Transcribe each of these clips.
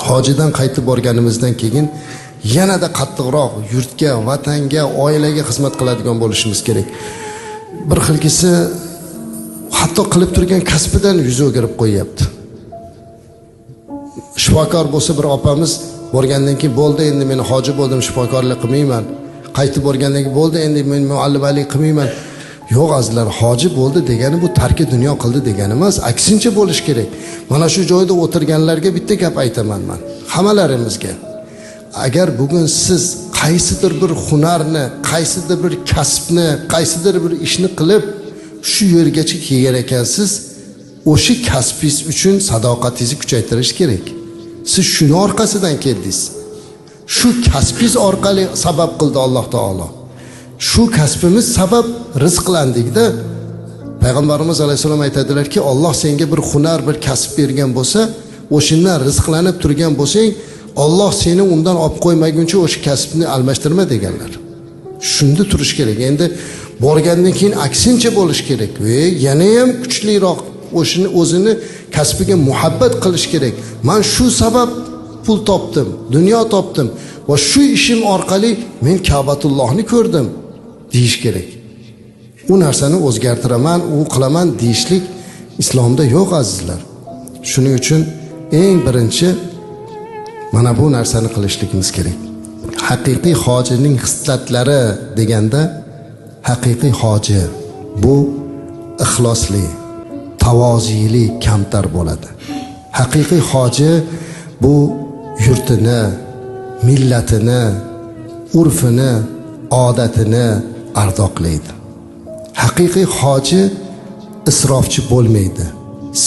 Hojidan qaytib borganimizdan keyin yanada qattiqroq yurtga, vatanga, oilaga xizmat qiladigan bo'lishimiz kerak. Bir xilgisi hatto qilib turgan kasbidan yuz o'girib qo'yyapti. Shifokor bo'lsa, bir opamiz borgandan keyin bo'ldi, endi men hoji bo'ldim, shifokorlik qilmayman. Qaytib borgandan keyin bo'ldi, endi men muallimalik qilmayman. Yo'q azizlar, hoji bo'ldi degani bu tarki dunyo qildi degani emas, aksincha bo'lish kerak. Mana shu joyda o'tirganlarga bitta gap aytaman men, hammalarimizga. Agar bugun siz qaysidir bir hunarni, qaysidir bir kasbni, qaysidir bir ishni qilib shu yergacha kelgan ekansiz, o'sha kasbingiz uchun sadoqatingizni kuchaytirish kerak. Siz shuni orqasidan keldingiz. Shu kasbingiz orqali sabab qildi Alloh taolo. Shu kasbimiz sabab rizqlandikda. Payg'ambarimiz alayhissalom aytadilarki, Alloh senga bir hunar, bir kasb bergan bo'lsa, o'shandan rizqlanib turgan bo'lsang, Alloh seni undan olib qo'ymaguncha o'sha kasbni almashtirma deganlar. Shunda turish kerak. Endi borgandan keyin aksincha bo'lish kerak va yana ham kuchliroq o'shini o'zini kasbiga muhabbat qilish kerak. Men shu sabab pul topdim, dunyo topdim va shu ishim orqali men Ka'batullohni ko'rdim deyish kerak. U narsani o'zgartiraman, u qilaman deyishlik islomda yo'q azizlar. Shuning uchun eng birinchi mana bu narsani qilishligimiz kerak. Haqiqiy hojining xislatlari deganda, haqiqiy hoji bu ixlosli, tavozili, kamtar bo'ladi. Haqiqiy hoji bu yurtini, millatini, urfini, odatini ardoqlaydi. Haqiqiy hoji isrofchi bo'lmaydi,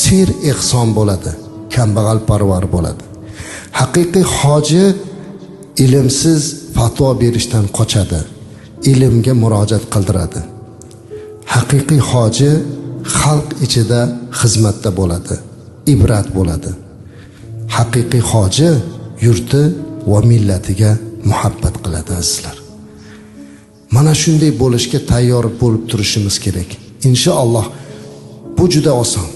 ser ehson bo'ladi, kambag'alparvar bo'ladi. Haqiqiy hoji ilmsiz fatvo berishdan qochadi, ilmga murojaat qildiradi. Haqiqiy hoji xalq ichida xizmatda bo'ladi, ibrat bo'ladi. Haqiqiy hoji yurti va millatiga muhabbat qiladi azizlar. Mana shunday bo'lishga tayyor bo'lib turishimiz kerak. Inshaalloh bu juda oson.